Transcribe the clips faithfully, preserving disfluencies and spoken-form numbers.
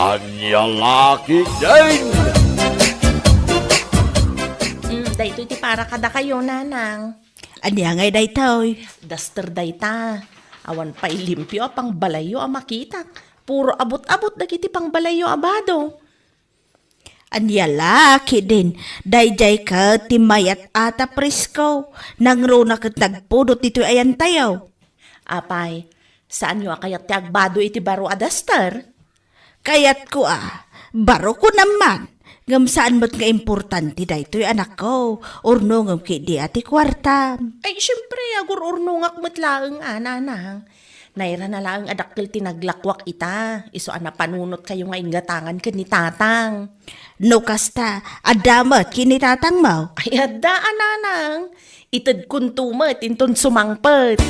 Ania la ketdin? Mm, daytoy ti para kadakayo, Nanang. Ania ngay daytoy? Duster dayta. Awan pay limpio a pangbalayyo a makitak. Puro abut-abut dagiti pangbalayyo a bado. Ania la ketdin, daydiay ket ti mayat a ta presko, nangruna ket nagpudot ditoy ayantayo. Apay, saanyo a kayat ti agbado iti baro a duster? Kayatko a, barokon man, ngem saan met nga importante daytoy, anakko, urnongem ketdi a ti kuartam. Ay, siempre, agur-urnongak met laeng a, Nanang. Nairana laeng a dakkel ti naglakuak ita, isu a napanunotkayo nga inggatangan ken ni Tatang. No kasta, adda met ken ni Tatangmo? Ay, adda a, Nanang. Itedkonto met inton sumangpet.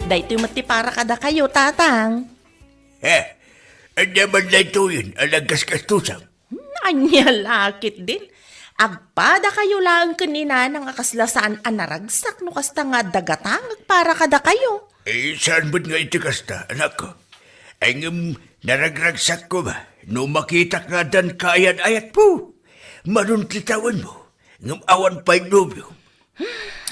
Daytoy met ti para kadakayo, Tatang. Eh, ania man daytoyen a nagkaskastosam? Hmm, ania la ketdin? Agpadakayo laeng ken ni Nanang a kasla saan a naragsak no kasta nga adda gatangek para kadakayo. Eh, saan met nga iti kasta, anakko? Ay, ngem naragragsakko ba no makitak nga addan kaayat-ayatmo? Manon ti tawenmo, ngem awan pay nobio.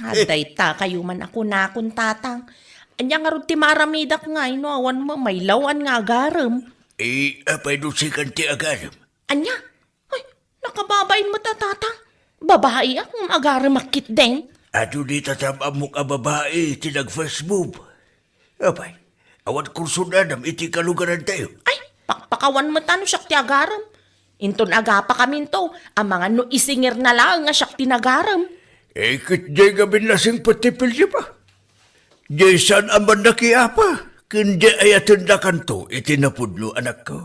Adda ita kayo man a kunakon, Tatang. Ania ngarud ti maaramidak ngay no awan met mailaw-an nga agarem? Eh, apay no sikan ti agarem? Ania? Ay, nakababain met a, Tatang. Babaiak ngem agaremak ketdin. Adu dita tam-ammok a babai ti nag-first move. Apay, awan kursunadam iti kalugarantayo? Ay, pakpakawan met a no siak ti agarem. Inton agapakaminto, amangan no isingirna laeng a siak ti nagarem. Eh, ket diay ngamin nasingpet ti pilyepa. Diay saan a mannakiapa, ken diay ayatendakanto iti napudno, anakko.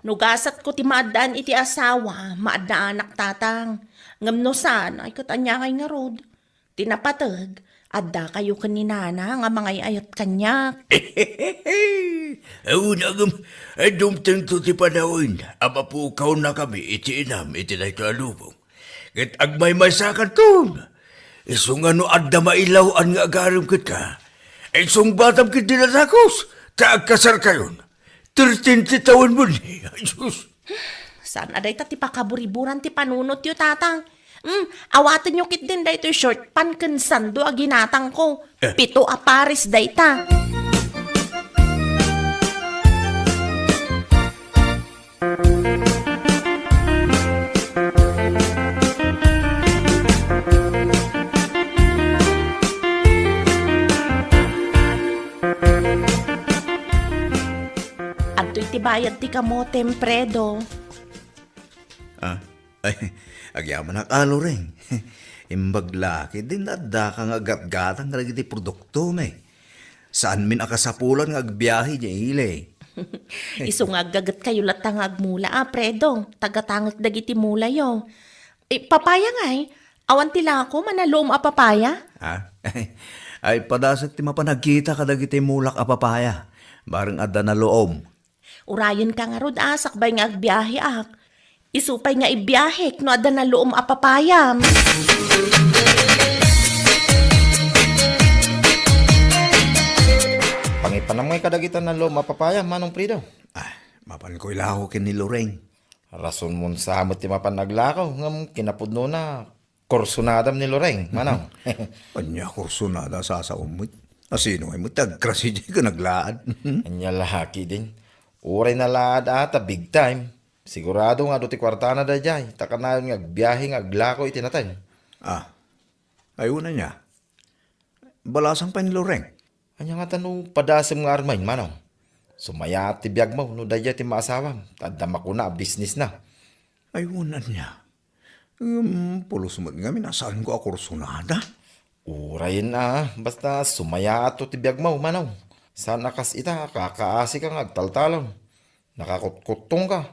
No gasatko ti maaddaan iti asawa, maaddaanak, Tatang. Ngem no saan, ay ket ania ngay ngarud? Ti napateg, addakayo ken ni Nanang a mangay-ayat kaniak. Awan, agem, ay dumtengto ti panawen a mapukawnakami iti inam iti daytoy a lubong. Ket agmaymaysakanton. Isu nga no adda mailaw-an nga agarem kenka, ay sungbatam ket dinadakos, ta agkasarkayon. Thirteen ti tawenmo ni. Ay, sus. Saan a dayta ti pakaburiburan ti panunotyo, Tatang? Hmm, awatenyo ketdin daytoy short pant ken sando a ginatangko. Eh. Pito a pares dayta. Adtoy ti bayad ti kamotem, Predo. Ah, ay, agyamanak a, Loreng. Imbag la ketdin addaka nga aggatgatang kadagiti produktom. Saanmin a kasapulan nga agbiahe diay ili. Isu nga aggagetkayo latta nga agmula a, Predo. Tagatangek dagiti mulayo. Eh, papaya ngay? Awan ti lako, manaluom a papaya? Ah? Ay, padasek ti mapan agkita kadagiti mulak a papaya. Bareng adda naluom. Urayenka ngarud a, sakbay nga agbiaheak. Isu pay nga ibiahek no adda naluom a papayam. Pangipanam ngay kadagita naluom a papaya, Manong Predo? Ah, mapanko ilako ken ni Loreng. Rasonmon sa met ti mapan aglako, ngem kinapudnona, kursunadam ni Loreng, Manong. Ania kursunada a sasaom met? Asino ngay met ti agkrasi diay ken aglaad? Ania la ketdin. Uray nalaad a ta big time. Sigurado nga adu ti kuartana daydiay, ta kanayon nga agbiahe nga aglako iti nateng. Ah, ay, wen ania. Balasang pay ni Loreng. Ania ngata no padasem nga armen, Manong? Sumayaat ti biagmo no daydiay ti maasawam, ta adda makuna a bisnisna. Ay, wen ania. Ngem pulos met ngamin a saanko a kursunada. Urayen a, basta sumayaatto ti biagmo, Manong. Saan a kas ita, kakaasika nga agtaltalon. Nakakutkuttongka.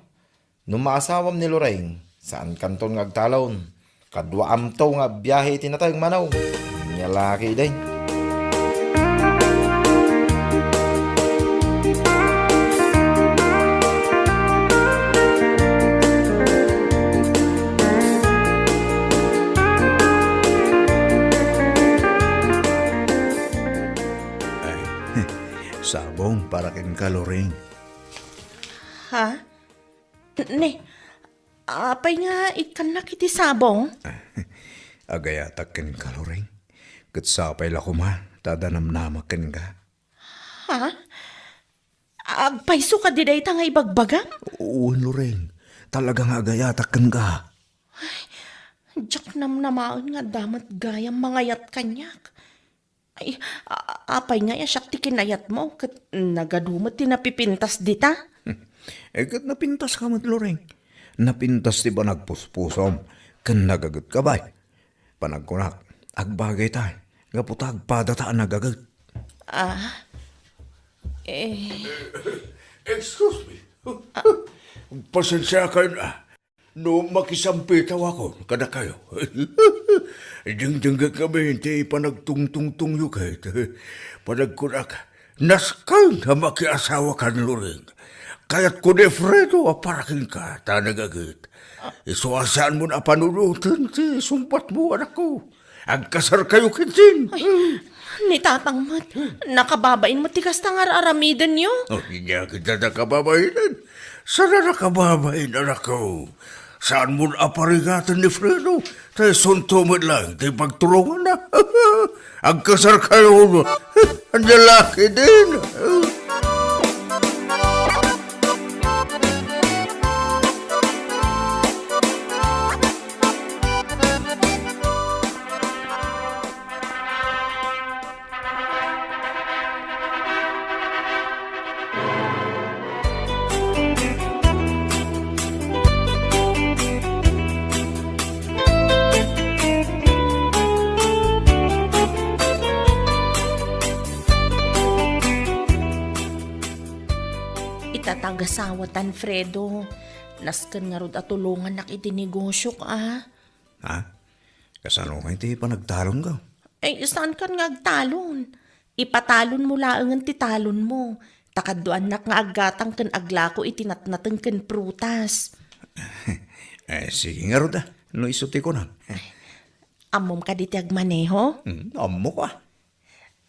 No maasawam ni Loreng, saankanton nga agtalon. Kaduaamto nga biahe iti nateng, Manong. Ania la ketdin. para kenka, Loring. Ha? Ne, apay nga ikkannak iti sabong? Agayatak kenka, Loring. Ket sapay la koma ta adda namnamak kenka. Ha? Agpayso kadi dayta nga ibagbagam? Wen, Loring. Talaga nga agayatak kenka. Diak namnamaen nga adda met gayam mangayat kaniak. Ay, a-, apay nga siak ti kinayatmo, ket nagadu met ti napipintas dita? Eh, ket napintaska met, Loring. Napintas ti panagpuspusom, ken nagagetka, bay. Panagkunak, agbagayta, gapu ta agpadata a nagaget. Ah, eh. Excuse me. Pasensiakan, ah. No makisampitaw ako kadakayo. Dingdingget ngamin ti panagtungtungtongyo ket panagkunak, nasken a makiasawakan, Loring. Kayatko ni Fredo a para kenka ta nagaget. Isu a saanmon a panunoten ti sungbatmo, anakko. Agkasarkayo ketdin. Ay, ni tatang met, nakababain met ti kasta nga ar-aramidenyo. Oh, ania kita nakababainen? Saan a nakababain, anakko? Saanmon a parigaten ni Fredo, ta isunto met laeng ti pagturonganna. Agkasarkayo, ania la ketdin? Ita ti agasawatan, Fredo. Nasken ngarud a tulongannak iti negosiok, a. Ha? Kasano ngay ti panagtalonko? Ay, saankan nga agtalon. Ipatalonmo laengen ti talonmo. Ta kaduaannak nga aggatang ken aglako iti natnateng ken prutas. Eh, sige ngarud, a. No isu ti kunam. Ammom kadi ti agmaneho? Hmm, ammok, a.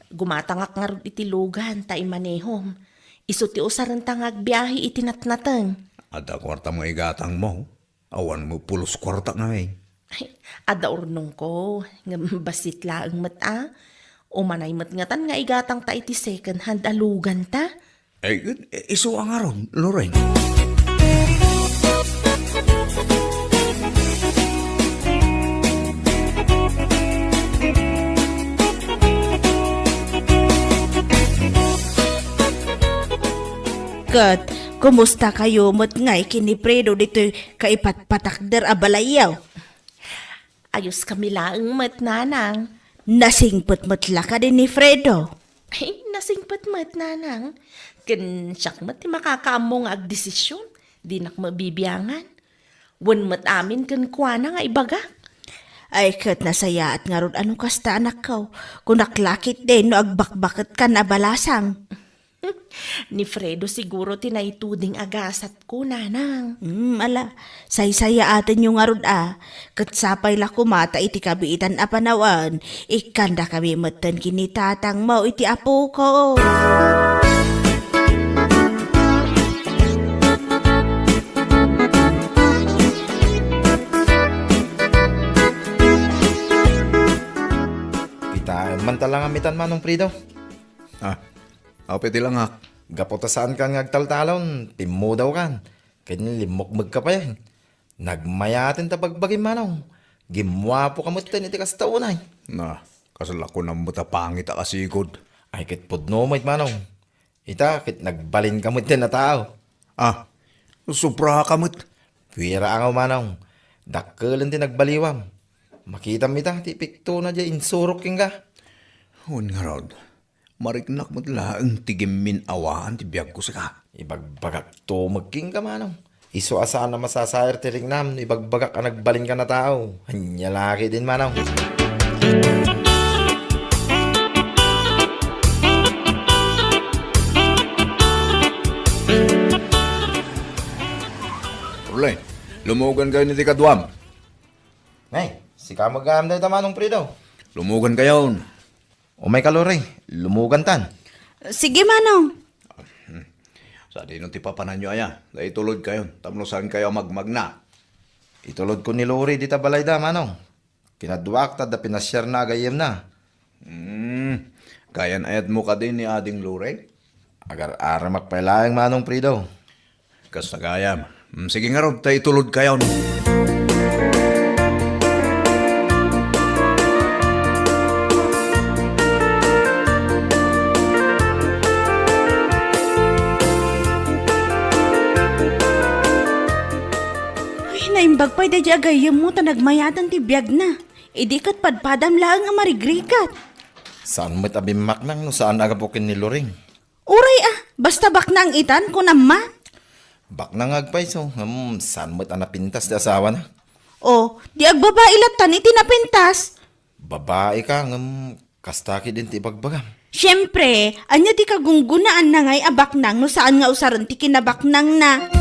Gumatangak ngarud iti lugan ta imanehom. Isu ti usarenta nga agbiahe iti natnateng. Adda kuartam nga igatangmo? Awan met pulos kuarta ngamin. Ay, adda urnongko, ngem bassit laeng met a. Umanay met ngatan nga igatangta iti second hand a luganta. Ay, isu a ngarud, Loring. Ket, kumustakayo met ngay ken ni Fredo ditoy kaipatpatakder a balayyo? Ayoskami laeng met, nanang. Nasingpet met la kadi ni Fredo? Ay, nasingpet met, nanang. Ken siak met ti makakaammo nga agdesisyon. Dinak mabibiangan. Wen met amin kenkuana nga ibagak. Ay, ket nasayaat ngarud a no kasta, anakko. Kunak la ketdin no agbakbaketkan a balasang. Ni Fredo siguro ti naituding a gasatko, nanang. Hmm, ala, saysayaatenyo ngarud a. Ket sapay la koma ta iti kabiitan a panawen, ikkandakami metten ken ni tatangmo iti apoko. Kitaem man ta la nga mitan, Manong Fredo. Ah, Apay ti langak? Gapu ta saankan nga agtaltalon, timmudawkan, ken limmukmegka payen. Nagmayaten ta bagbagim, Manong. Gimmuapoka metten iti kasta unay. Na, kasla kunam met a pangit a kasigud. Ay, ket pudno met, Manong. Ita, ket nagbalinka metten a tao. Ah, sobraka met. Kuyaram, Manong. Dakkelen ti nagbaliwam. Makitam ita ti piktona diay insurok kenka. Wen ngarud, mariknak met laeng ti gimmin-awaan ti biagko sika. Ibagbagakto met kenka, Manong. Isu a saan a masasair ti riknam no ibagbagak a nagbalinkan a tao. Ania la ketdin, Manong? Orlay, lumugankayon iti kaduam. Nay, sika met gayam dayta, Manong Fredo. Lumugankayon. Umayka, Lori. Lumugantan. Sige, Manong. Sadino ti papananyo aya? Ta itulodkayon, tapno saankayo a magmagna. Itulodko ni Lori dita balayda, Manong. Kinaduak ta adda pinasiarna a gayyemna. Hmm, kayan-ayatmo kadi ni Ading Lori? Agar-aramak pay laeng, Manong Fredo. Kasta gayam. Mm, sige ngarud, ta itulodkayon. Ay, naimbag pay daydi a gayyemmo ta nagmayaten ti biagna. Idi ket padpadam laeng a marigrigat. Saan met a bimmaknang no saan a gapu ken ni Loring? Uray a, basta baknang itan, kunam man. Baknang nga agpayso, ngem saan met a napintas ti asawana? O, di agbabai latta ni ti napintas? Babai ka, ngem kasta ketdin ti ibagbagam. Siempre, ania ti kagunggunaanna ngay a baknang no saan nga usaren ti kinabaknangna?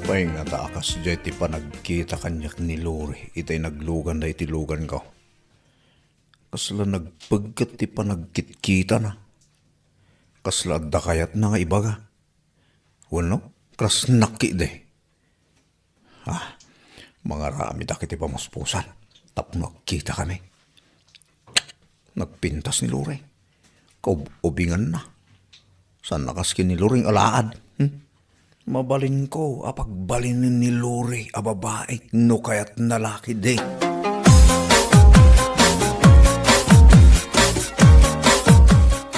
Apay ngata a kasdiay ti panagkita kaniak ni Lori itay nagluganda iti luganko? Kasla nagpegget ti panagkitkitana. Kasla adda kayatna nga ibaga. Wenno, krasnak idi. Ah, mangaramid ak iti pamuspusan tapno agkitakami. Nagpintas ni Lori. Kaub-ubinganna. Saan a kas ken ni Loring alaad. Hmm? Mabalinko a pagbalinen ni Lori a babai no kayatna la ketdi.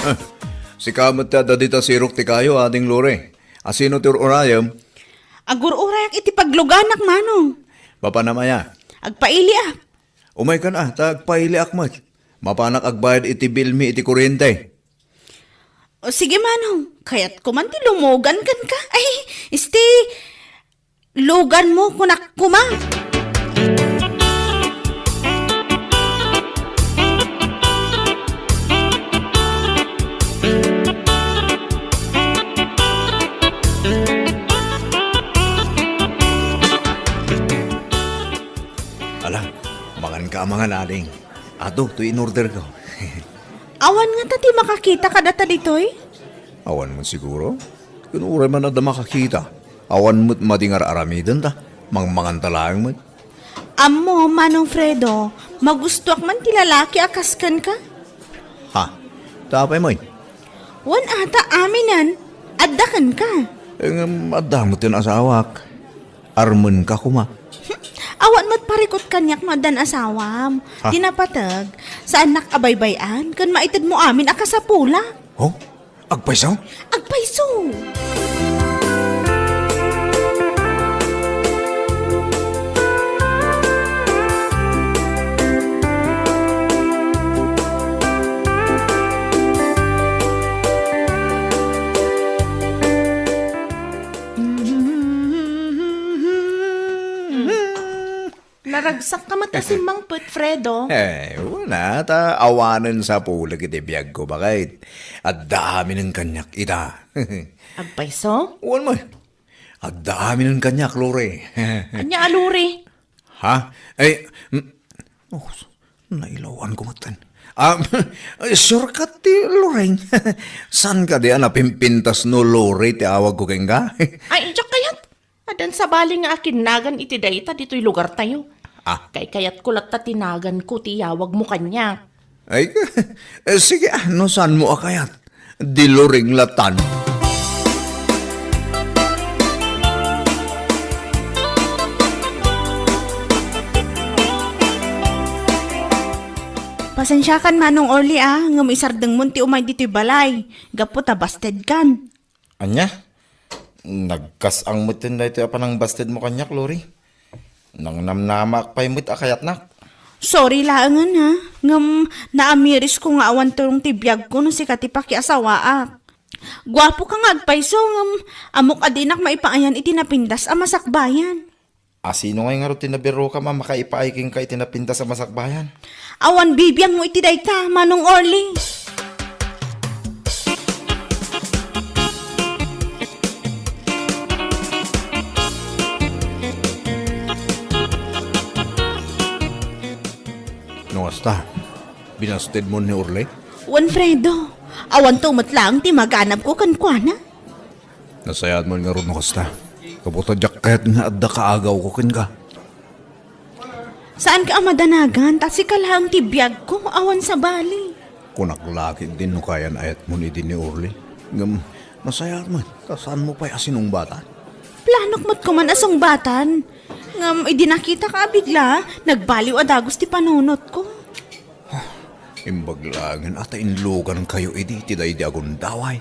Ah, sika met ti adda dita sirok ti kayo, Ading Lori. Asino ti ur-urayem? Agur-urayak iti pagluganak, Manong. Mapanam aya? Agpailiak. Umaykan a, ta agpailiak met. Mapanak agbayad iti bilmi iti kuryente. O, sige, Manong. Kayatko man ti lumugan kenka. Ay, isti, luganmo, kunak koma. Ala, mangan ka a mangan, Ading. Ato, toy in-order ko. Awan ngata ti makakita kadata ditoy? Awan met siguro. Ken uray man adda makakita, awan met madi nga ar-aramidenta. Mangmanganta laeng met. Ammo, Manong Fredo, magustoak man ti lalaki a kas kenka. Ha? Ta apay met? Wen ata aminen, adda kenka. Eh, ngem adda met ti asawak. Armenka koma. Awan met parikut kaniak no addan asawam. Ha? Ti napateg, saannak a baybay-an ken maitedmo amin a kasapulak. Oh? Agpayso? Agpayso! Naragsak ka met a simmangpet, Fredo. Eh, una, ta awanen sapulek iti biagko, baket. Adda aminen kaniak ita. Agpayso? Wen met. Adda aminen kaniak, Lori. Ania a Lori? Ha? Ay, mm, oh, nailawan ko metten. Ah, sure ka ti Loring? Saan kadi a napimpintas no Lori ti awagko kenka? Ay, diak kayat. Addan sabali nga akinnagan iti dayta ditoy lugartayo. Ah. Kaykayatko latta ti naganko ti iyawagmo kaniak. Ay, eh, sige, ah, no saanmo a kayat. Di Loring latan. Pasensiakan, Manong Orly, ah, ngem isardengmon ti umay ditoy balay, gapu ta bastedkan. Ania? Nagkas-ang metten daytoy a panangbastedmo kaniak, Lori. Nangnamnamaak pay met a kayatnak. Sorry laengen, ha, ngem naamirisko nga awan turong ti biagko no sika ti pakiasawaak. Guapoka nga agpayso, ngem ammok a dinak maipaayan iti napintas a masakbayan. Asino ngay ngarud ti nabiarokam a makaipaay kenka iti napintas a masakbayan? Awan bibiangmo iti dayta, Manong Orly. Ta, binastedmon ni Orly? Wen, Fredo. Awanto met laeng ti maganabko kenkuana. Nasayaat met ngarud no kasta. Gapu ta diak kayat nga adda kaagawko kenka. Saanka a madanagan, ta sika laeng ti biagko, awan sabali. Kunak la ketdin no kayan-ayatmon idi ni Orly. Ngem, nasayaat met, ta saanmo pay a sinungbatan? Planok met koman a sungbatan. Ngem, idi nakitak a bigla, nagbaliw a dagus ti panunotko. Imbag laengen a ta inlugankayo idi ti daydi a gundaway.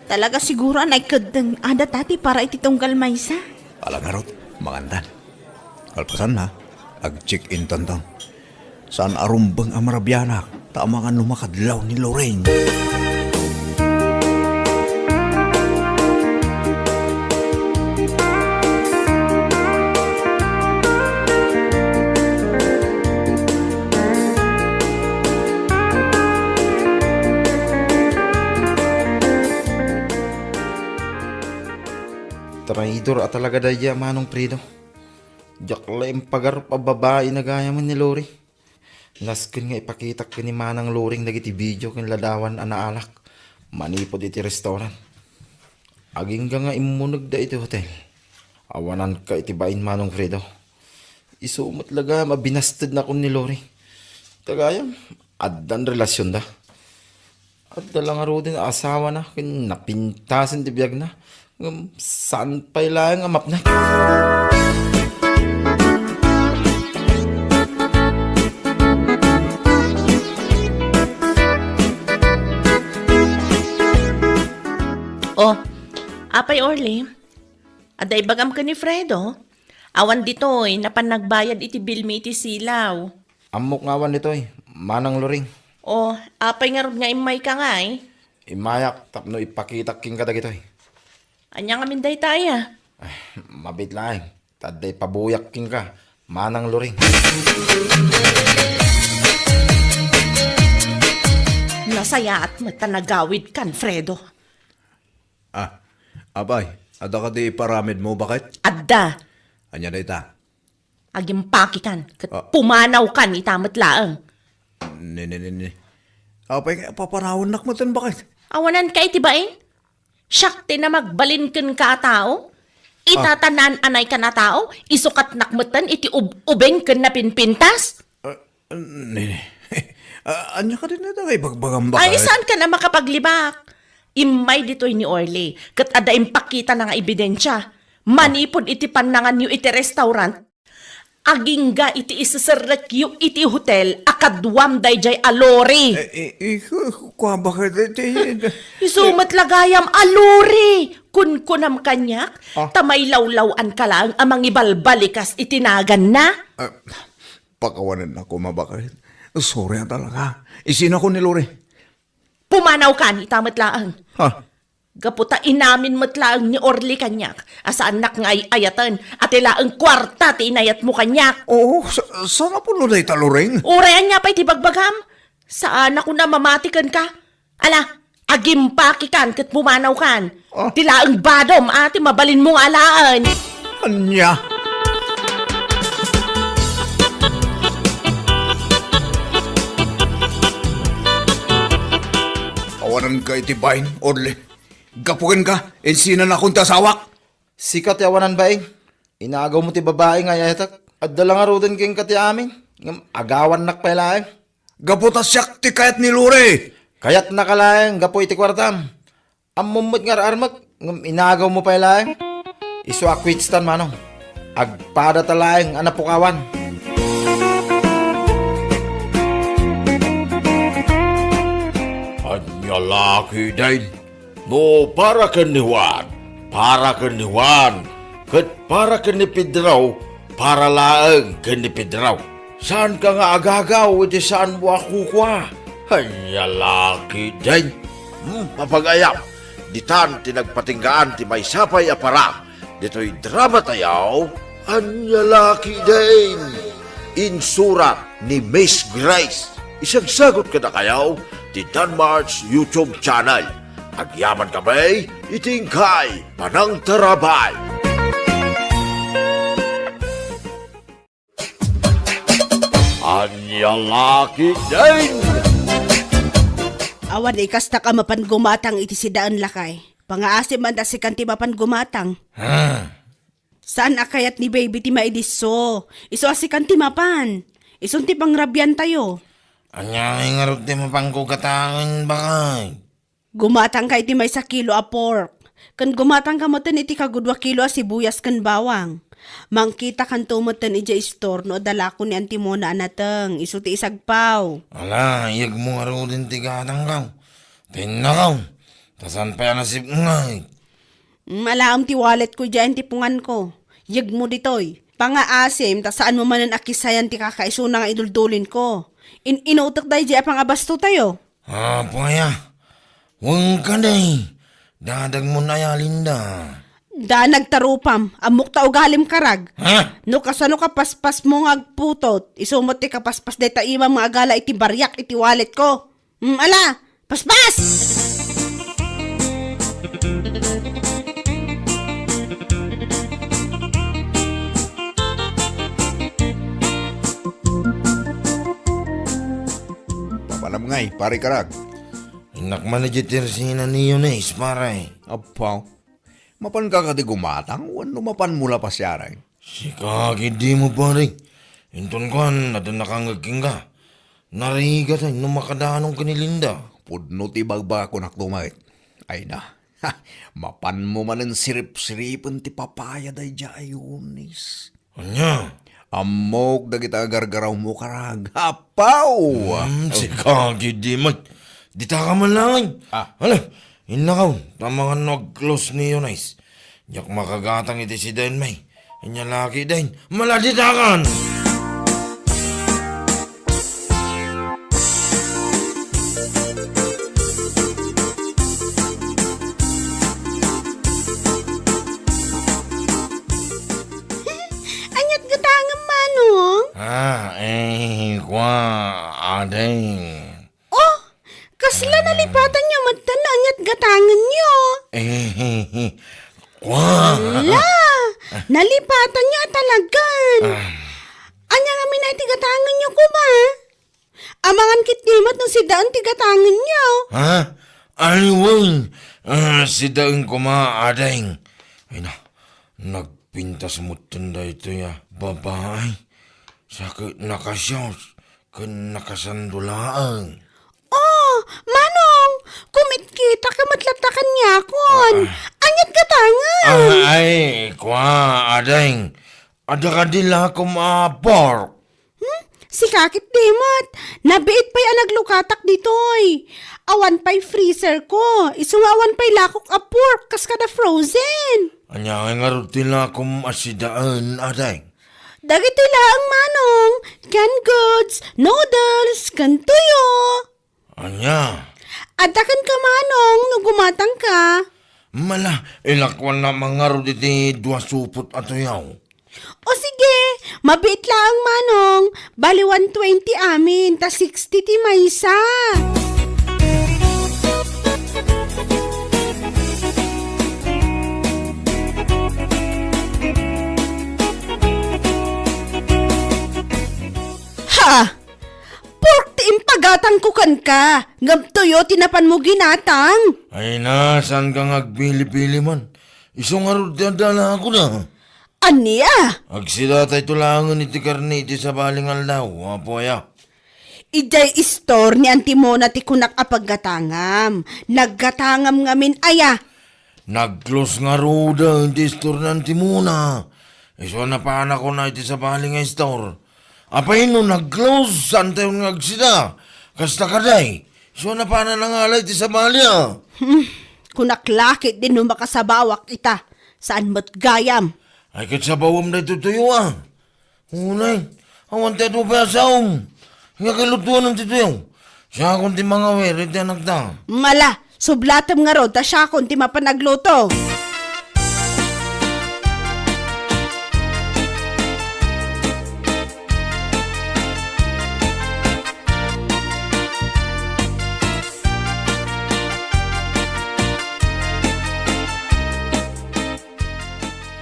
Talaga siguro a naikeddeng a data ti para iti tunggal maysa. Ala ngarud, mangantan. Kalpasanna, ag-check-in tanton. Saan a rumbeng a marabianak, ta amangan no makadlaw ni Lorraine. Traidor a talaga daydiay a Manong Fredo. Diak la impagarup a babai a gayam ni Lori. Nasken nga ipakitak ken ni Manang Loring dagiti video ken ladawan a naalak manipud iti restaurant. Agingga nga immunegda iti hotel. Awananka iti bain, Manong Fredo. Isu met la gayam a binastednakon ni Lori. Ta gayam, addan relasionda. Adda la ngaruden a asawana ken napintasen ti biagna, ngem saan pay laeng a mapnek. Oh, apay, Orly? Adda ibagam ken ni Fredo? Awan ditoy, napan nagbayad iti bilmi iti silaw. Ammok nga awan ditoy, Manang Loring. Oh, apay ngarud nga immayka ngay? Immayak tapno ipakitak kenka dagitoy. Ania ngamin dayta aya? Ay, mabiit laeng. Ta adda ipabuyak kenka, Manang Loring. Nasayaat met ta nagawidkan, Fredo. Ah, apay, adda kadi iparamidmo, baket? Adda. Ania dayta? Agimpakikan, ket Ah. pumanawkan ita met laeng. Ni, ni, ni, ni. Apay nga papanawannak metten, baket? Awananka iti bain? Siak ti namagbalin kenka a tao? Ita Ah. ta naan-anaykan a tao? Isukatnak metten iti ub-, ubing ken napinpintas? Ah, ni, ni. Ah, ania kadi dayta nga ibagbagam, baket? Ay, saankan a makapaglibak? Immay ditoy ni Orly, ket adda impakitana nga ebidensia. Manipud iti pannanganyo iti restaurant, agingga iti iseserrekyo iti hotel a kaduam daydiay a Lori. Eh, eh, eh, ku-, kua, baket iti Isu met la gayam a Lori! Kunkunam kaniak, Ah. ta mailawlaw-anka laeng a mangibalbalikas iti naganna. Ah, pakawanennak koma, baket. Sorry a talaga. Isinako ni Lori. Pumanawkan ita met laeng. Ha? Gapu ta inamin met laeng ni Orly kaniak a saannak nga ay-ayaten a ti laeng kuarta ti inayatmo kaniak. Oo, sa-, saan a pulo dayta, Loring? Uray, ania pay ti bagbagam? Saanakon a mamati kenka. Ala, agimpakikan ket pumanawkan. Ah. Ti laeng badom a ti mabalinmo nga alaen. Ania? Awananka iti bain, Orly. Gapu kenka, insinanakon ti asawak. Sika ti awanan bain. Inagawmo ti babai nga ay-ayatek. Adda la ngaruden kenka ti amin. Ngem agawannak pay laeng. Gapu ta siak ti kayat ni Lori. Kayatnaka laeng gapu iti kuartam. Ammom met nga ar-armek, ngem inagawmo pay laeng. Isu a kwitstan, manong. Agpadata laeng a napukawan. Ania la ketdin? No para ken ni Juan, para ken ni Juan, ket para ken ni Pedro, para laeng ken ni Pedro. Saanka nga agagaw iti saanmo a kukua? Ania la ketdin? Hmm, mapagayam, ditan ti nagpatinggaan ti maysa pay a para ditoy drama tayo. Ania la ketdin? Insurat ni Miss Grace. Isagsagut kadakayo ti Danmar's YouTube channel. Agyaman kami iti inkay panangtarabay. Ania la ketdin? Awan ikastak a mapan gumatang iti sidaen, lakay. Pangaasim man ta sikan ti mapan gumatang. Ha? Saan a kayat ni baby ti maidisso. Isu a sikan ti mapan. Isun ti pangrabiantayo. Ania ngarud ti mapanko gatangen, bakay? Gumatangka iti maysa kilo a pork. Ken gumatangka metten iti kagudua kilo a sibuyas ken bawang. Mangkitakanto metten idiay istor no adda lako ni Auntie Mona a nateng. Isu ti isagpaw. Ala, iyegmo ngaruden ti gatangko. Tinnakaw. Ta saan pay a nasipnget. Mm, alaem ti walletko idiay intipunganko. Iyegmo ditoy. Pangaasim, ta saanmo manen a kisayan ti kakaisuna nga iduldulinko. In-inutek daydiay a pangabastotayo. Apo aya, wen kadi, dadagmon aya, Linda. Da nagtarupam, ammok ta ugalim karag. Ha? No kasano kapaspasmo nga agputot, isu met ti kapaspas dayta imam nga agala iti bariak iti walletko. Mm, ala, paspas! Papanam ngay, pare karag. Innak man idiay tersina ni Eunice, pare. Apo, mapanka kadi gumatang wenno mapanmo la pasiareng? Sika ketdi met, pare. Inton kuan, adda nakangngeg kenka. Narigat no makadaanong ken ni Linda. Pudno ti ibagbagak kunakto met. Ay na. Ha, mapanmo manen siripsiripen ti papaya daydiay a Eunice. Ania? Ammok dagiti agargarawmo karag. Apaw! Hmm, sika ketdi met. Ditaka man laeng. Ah. Ala, innakaw, ta amangan no ag-close ni Eunice. Diak makagatang iti sidaen, may. Ania la ketdin, maladitakan! Ania't gatangem, Manong? Ah, eh, kua, ading. Oh, kasla nalipatanyo metten no ania't gatangenyo? Eh, kua. Ala, nalipatanyo a talagan. Ah. Ania ngamin a iti gatangenyo koma? Amangan ketdi met no sidaen ti gatangenyo. Ha? Ay, wen. Ah, sidaen koma, ading. Ay na, nagpintas metten daytoy a babai. Sa ket nakasios ken nakasando laeng. Oh, Manong, kumitkita ka met latta kaniakon. Ah. Ania't gatangen? Ah, ay, kua, ading. Adda kadi lakom a pork? Hmm? Sika ketdi met. Nabiit pay a naglukatak ditoy. Awan pay freezer ko. Isu nga awan pay lakok a pork kas kada frozen. Ania ngay ngarud ti lakom a sidaen, ading? Dagitoy laeng, Manong, canned goods, noodles, ken tuyo. Ania? Adda kenka, Manong, no gumatangka. Ala, ilakuannak man ngarud iti dua supot a tuyaw. O sige, mabiit laeng, Manong. Bali one twenty amin, ta sixty ti maysa. Ha! Pork ti impagatangko kenka, ngem tuyo ti napanmo ginatang. Ay na, saanka nga agpili-pili man? Isu ngarud ti adda lakoda. Ania? Agsidatayto laengen iti karne iti sabali nga aldaw, apo aya. Idiay istor ni Auntie Mona ti kunak a paggatangam. Naggatangam ngamin aya. Nag-close ngaruden ti istor ni Auntie Mona. Isu a napanakon iti sabali nga istor. Apay no nag-close, saantayon nga agsida? Kasta kadi, isu a napanan nangala iti sabali a. Hmm, kunak la ketdi no makasabawak ita. Saan met gayam? Ay, ket sabawem daytoy tuyo a. Unay, awan ti adu pay a saom. Ania kay lutuanem ti tuyo? Siakon ti mangawir iti anakta. Ala, sublatem ngarud ta siakon ti mapan agluto.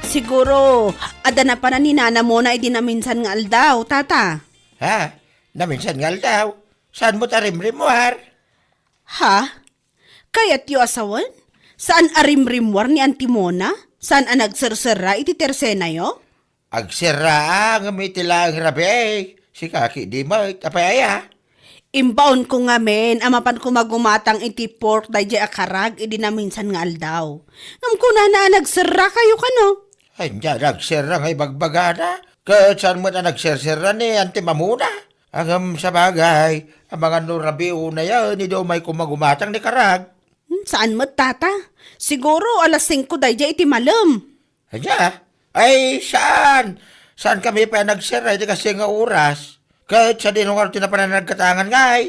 Siguro, adda napanan ni Nana Mona idi naminsan nga aldaw, Tata. Ha? Naminsan nga aldaw, saan met a rimrimmuar? Ha? Kayatyo a sawen? Saan a rimrimmuar ni Auntie Mona? Saan a nagserserra iti tersenayo? Agserra, ngem iti laeng rabii, sika ketdi met, apay aya? Imbaonko ngamin a mapanko magumatang iti pork daydiay a karag idi naminsan nga aldaw. Ngem kunana a nagserrakayo kano? Ania, nagserra nga ibagbagana? Ket saan met a nagserserra ni Auntie Mona? Ngem sabagay, amangan no rabii unayen, idi umayko magumatang ni karag. Hmm, saan met, Tata? Siguro alas singko daydiay iti malem. Ania? Ay, saan? Saankami pay a nagserra iti kastoy nga oras? Ket sadino ngarud ti napanan a naggatangan ngay?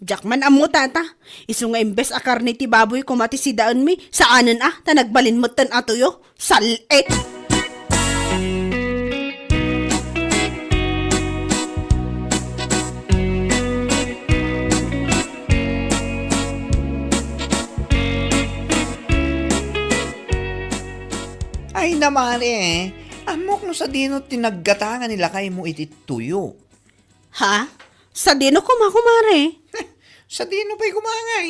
Diak man ammo, Tata. Isu nga imbes a karne ti baboy koma ti sidaenmi, saanen a, ta nagbalin metten a tuyo. Sal-it! Ay, namari, ammok no sadino ti naggatangan ni lakaymo iti tuyo. Ha? Sadino koma, kumare? Sadino pay koma ngay?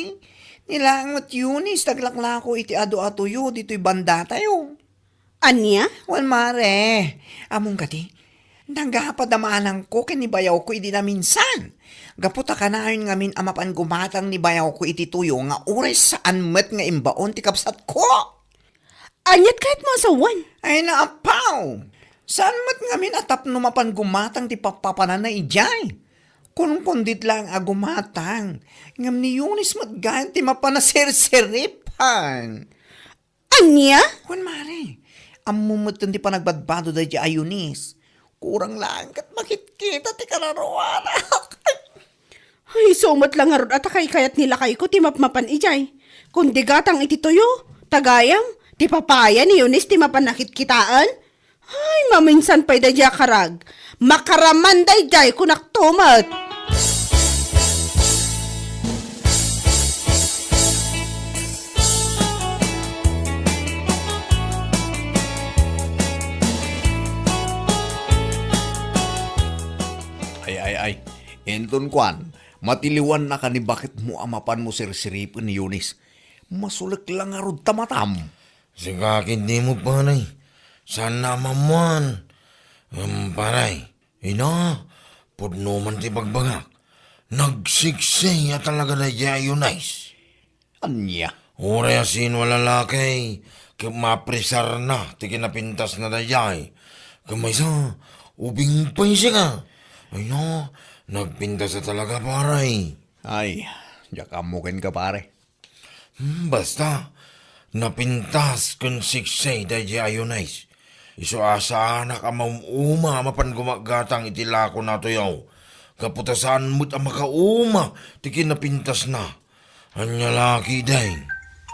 Ni laeng met Eunice ti aglaklako iti adu a tuyo ditoy bandatayo. Ania? Wen, mare, ammom kadi, nagapad a maanangko ken ni bayawko idi naminsan. Gapu ta kanayon ngamin a mapan gumatang ni bayawko iti tuyo nga uray saan met nga imbaon ti kabsatko. Aniat kayatmo a sawen? Ay, naapaw! Saan met ngamin a tapno mapan gumatang ti pappapananna idiay? Kunkundiet laeng a gumatang, ngem ni Eunice met gayam ti mapan a serseripan. Ania? Wen, mare, ammom metten ti panagbadbado daydiay a Eunice. Kurang laeng ket makitkita ti kararuanak. Ay, isu met la ngarud a ta kaykayat ni lakayko ti mapmapan idiay. Kun di gatang iti tuyo, ta gayam, ti papaya ni Eunice ti mapan a kitkitaen. Ay, maminsan pay daydiay a karag. Makaraman daydiay, kunak to met. Ay, ay, ay. Inton kuan, matiliwannaka ni baketmo a mapanmo serseripen ni Eunice. Masulek la ngarud ta matam. Sika ketdi met, pare. Saan a maammuan. Ngem, pare, ina, pudno man ti bagbagak. Nagsiksay a talaga daydiay a Eunice. Ania? Uray a sino a lalaki, ket mapresarna ti kinapintasna daydiay. Ket maysa, ubing pay sika. Ay na, nagpintas a talaga, pare. Ay, diak ammo kenka, pare. Hmm, basta, napintas ken siksay daydiay a Eunice. Isu a saanak a maum-uma a mapan gumagatang iti lakona a tuyo. Gapu ta saan met a makauma ti kinapintasna. Ania la ketdi?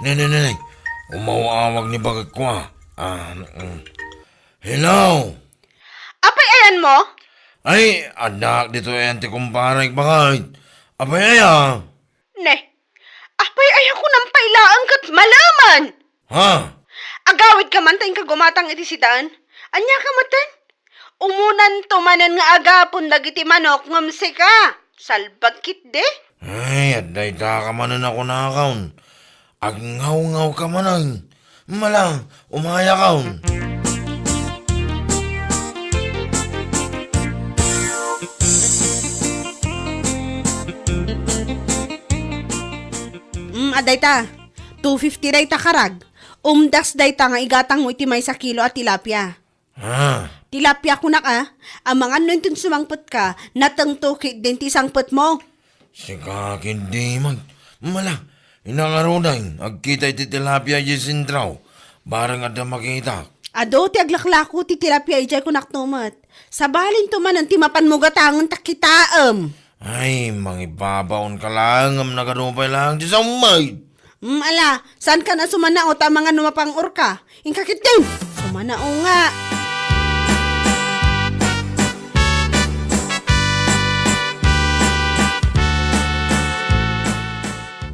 Ne, ne, ne, ne. Umaw-awag ni baketko a. Ah, mm. Hello? Apay ayanmo? Ay, addaak ditoy ayan ti kumparek, baket. Apay aya? Ne, apay aya kunam pay laeng ket maleman? Ha? Agawidka man ta inka gumatang iti sidaen. Aniaka metten? Umunanto manen nga agapon dagiti manok ngem sika, salbag ketdi? Ay, adda itaka manen a kunakon. Agngawngawka manen. Mala, umayakon. Mm, adda ita. Two fifty dayta karag. Umdas dayta nga igatangmo iti maysa kilo a tilapia. Ah. Tilapia kunak a, amangan no inton sumangpetka, natengto ketdin ti sangpetmo. Sika ketdi met. Mala, inangaruden, agkita iti tilapia idiay sentro. Bareng adda makita. Adu ti aglaklako ti tilapia idiay kunakto met. Sabalinto manen ti mapanmo gatangen ta kitaem. Ay, mangibabaonka laeng ngem nagadu pay laeng ti sammay. Mm, ala, saankan a sumanao ta amangan no mapang-orka. Inka ketdin, sumanao nga.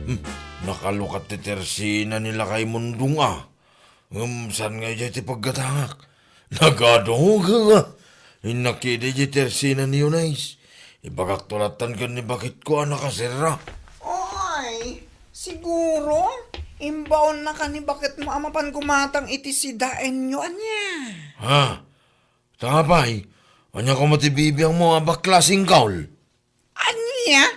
Hmm, nakalukat ti tersina ni Lakay Mundong a. Ngem saan nga idiay ti paggatangak? Nagadu nga. Innak idi ti tersina ni Eunice. Ibagakto lattan ken ni baketko a nakaserra. Oy, siguro, imbaonnaka ni baketmo a mapan gumatang iti sidaenyo, ania? Ha? Ta apay, ania koma ti bibiangmo a bakla, singkaw? Ania?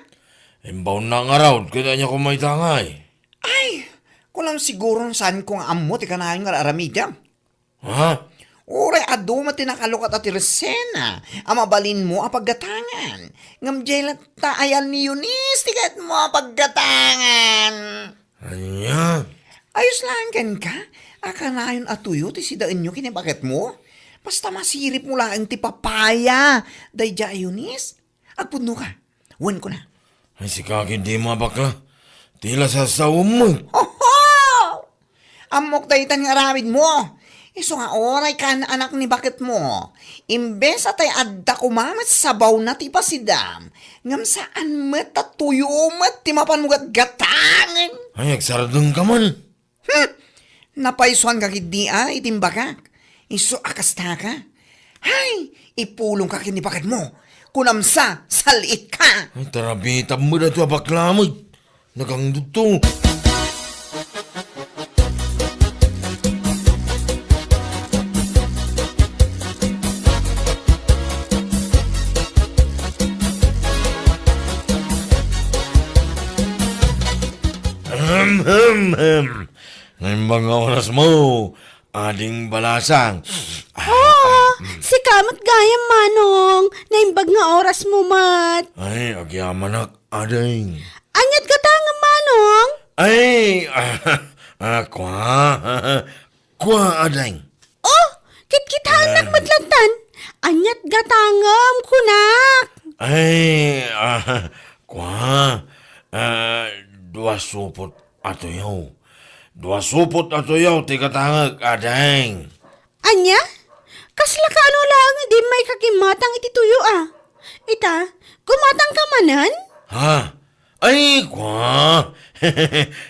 Imbaonna ngarud, ket ania koma ita ngay? Ay, kunam siguro no saanko nga ammo ti kanayon nga ar-aramidem. Ha? Uray adu met ti nakalukat a tersena a mabalinmo a paggatangan. Ngem diay latta ayan ni Eunice ti kayatmo a paggatangan. Ania? Ayos laeng kenka a kanayon a tuyo ti sidaenyo ken ni baketmo. Basta masiripmo laeng ti papaya daydiay a Eunice. Agpudnoka. Wen kuna. Ay, sika ketdi, a bakla. Ti la sasawem met. Oho! Ammok daytan nga aramidmo. Isu nga uray kaan-anak ni baketmo. Imbes a tay adda koma met sabawna ti ipasidam, ngem saan met ta tuyo met ti mapanmo gatgatangen. Ay, agsardengka man. Hmm! Napaysuanka ketdi a iti imbagak. Isu a kastaka. Hay! Ipulongka ken ni baketmo. Kunam sa, saliitka! Ay, tarabitam met dato a bakla met. Nagangdudto. Ahem, hem, hem. Naimbag nga orasmo, Ading Balasang. Ah, sika met gayam, Manong. Naimbag nga orasmo met. Ay, agyamanak, Ading. Aniat gatangem, Manong? Ay, ah, ah, kua. Kua, Ading. Oh, kitkitaennak met lattan. Aniat gatangem, kunak. Ay, ah, kua. Ah, dua supot a tuyo. Dua supot a tuyo ti gatangek, Ading. Ania? Kasla kaano laeng idi maika gimmatang iti tuyo a? Ita, gumatangka manen? Ha? Ay, kua!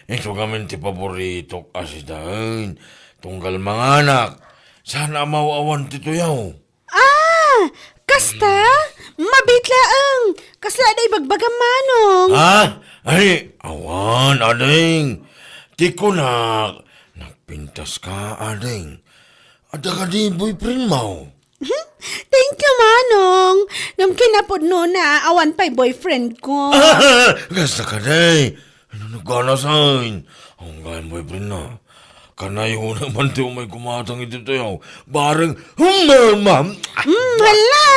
Isu ngamin ti paboritok a sidaen. Tunggal manganak, saan a maw-awan ti tuyo. Ah, kasta? Mabiit laeng. Kasla adda ibagbagam, Manong? Ha? Ay, awan, Ading. Ti kunak, nagpintaska, Ading. Adda kadi boyfriendmo? Thank you, Manong. Ngem kinapudnona, awan pay boyfriendko. Kasta kadi. Ano naganasan? Ang gayam boyfriend na. Kanayon man ti umay gumatang iti tuyo. Bareng humama. Hmm, hala!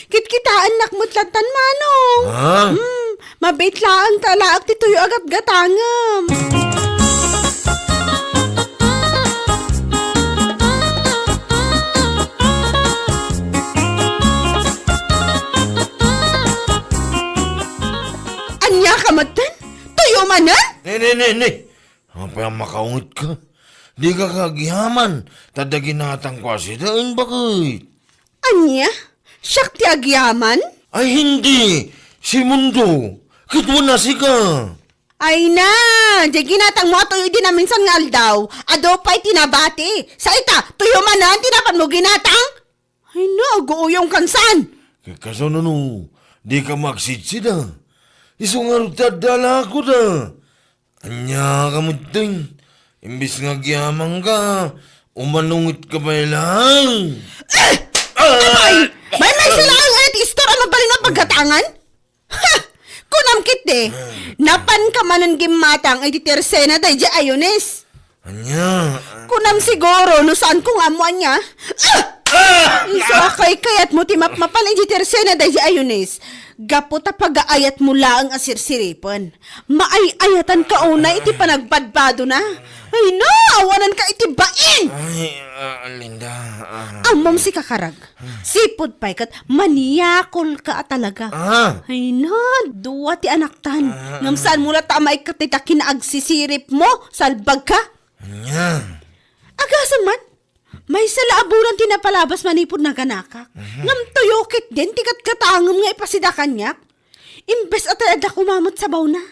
Kitkitaennak met lattan, Manong. Ha? Hmm, mabiit laeng ta laak ti tuyo a gatgatangem. Ania ka metten? Tuyo manen? Ne, ne, ne, ne. Apay a makaunget ka? Dika agyaman, ta adda ginatangko a sidaen, baket. Ania? Siak ti agyaman? Ay, hindi. Si Mundo. Ket wen a sika. Ay na, diay ginatangmo a tuyo idi naminsan nga aldaw. Adu pay ti nabati. Sa ita, tuyo manen ti napanmo ginatang? Ay na, aguuyongkan saan? Ket kasano no, dika agsidsida? Isu ngarud ti adda lakoda. Ania ka metten? Imbes nga agyamanka, umanungetka pay laeng. Eh! Ah! Apay! Maymaysa laeng aya ti istor a mabalin a paggatangan? Ha! Kunam ketdi, napanka manen gimmatang iti tersena daydiay a Eunice. Ania? Kunam siguro no saanko nga ammo ania. Ah! Ah! Isu a kaykayatmo ti mapmapan iti tersena daydiay a Eunice. Gapu ta pagaayatmo laeng a sirsiripen. Maay-ayatanka unay iti panagbadbadona. Ay na, awananka iti bain! Ay, ah, Linda, ah. Ammom sika, karag. Sipud pay ket maniakolka a talaga. Ah. Ay na, dua ti anaktan. Ah. Ngem saanmo latta a maikkat dayta kinaagsisiripmo, salbagka. Ania? Agasem man, maysa la a bulan ti napalabas manipud naganakak. Mhm. Ngem tuyo ketdin ti gatgatangem nga ipasida kaniak. Imbes a tay adda koma met sabawna,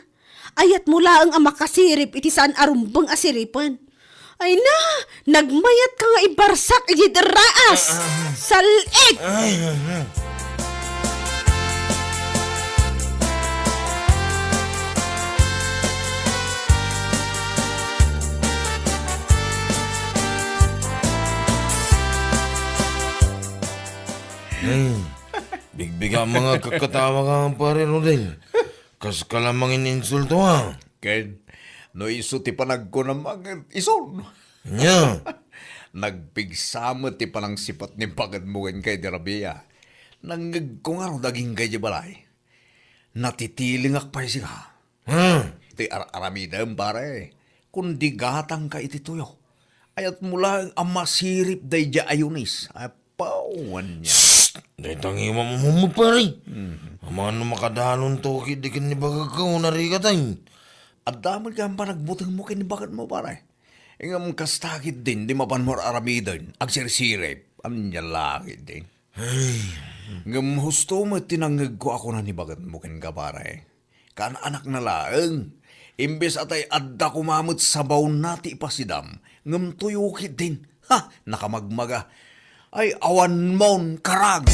ayatmo laeng a makasirip iti saan a rumbeng a siripen. Ay na, nagmayatka nga ibarsak iti derraas. Ah, ah, ah. Sal-id! Ay, ah, ah. Ay, bigbiga nga agkakkatawa ka, Pare Rodel. Kaska la mangin-insulto, a. Ken, no isu ti panagkunam, isun. Ania? Nagpigsa met ti panangsipat ni baketmo kenka idi rabii. Nangngegko ngarud agingga idiay balay. Natitilingak pay sika. Hmm. Ti ar-aramidem, pare. Kundi gatangka iti tuyo. Ayatmo laeng a masirip daydiay a Eunice. Apo, wen niya. Shh! Dayta nga imam-, mo, pare. Mhm. Amangan no makadalonto ketdi ken ni baketko, narikatay. Adda met nga panagbutengmo ken ni baketmo, pare. Ngem kasta ketdin, di mapanmo ar-aramiden, agsirsirip. Ania la ketdin? Ay. Ngem husto met ti nangngegko a kuna ni baketmo kenka, pare. Kaan-anakna laeng. Imbes a tay adda koma met sabawna ti ipasidam, ngem tuyo ketdin. Ha! Nakamagmaga. Ay, awanmon, karag!